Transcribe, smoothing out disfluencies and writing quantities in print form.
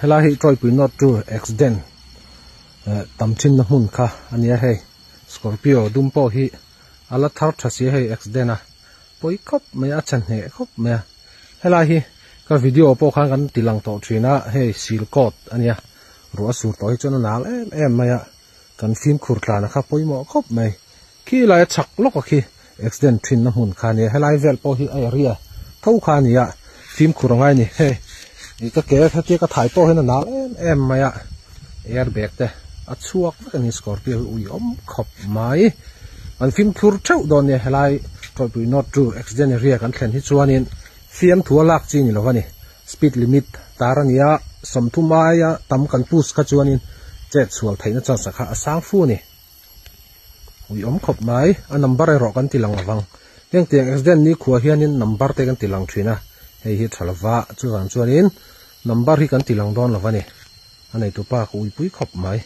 Helai hi Tawipui North chu accident tam thin na hmun kha a nia hei scorpio dum pawh hi a la thar tha si a hei accident a pawi khawp mai a a chhe hneh khawp mai a helai hi ka video pawh khan kan ti lang tawh thin a hei sil coat a nia ruah a sur tawh hi chuan a nal em em mai a kan fimkhur tlan a kha pawimawh khawp mai khi lai a chhak lawk a khi accident thin na hmun kha a nia helai vel pawh hi a area tho kha a ni a fimkhur a ngai a ni hei ih ka ke hetia ka thai pawh hian a nal em em mai a airbag te a chhuak vek a ni scorpio hi ui awm khawp mai an fimkhur theuh dawn nia helai tawlhpui north chu accident area kan thlen hi chuanin fiamthu a lak chi ni lo a ni speed limit tar a ni a sawmthum aia tam kan push kha chuanin chet chhual theihna chance kha a sang fu a ni. Ui awm khawp mai a number erawh kan ti lang lovang heng tiang accident ni khuah hianin number te kan ti lang thin a hei hi tha lova chuvang chuanin number hi kan ti lang dawn lo a ni a neitupa ka uipui khawp mai.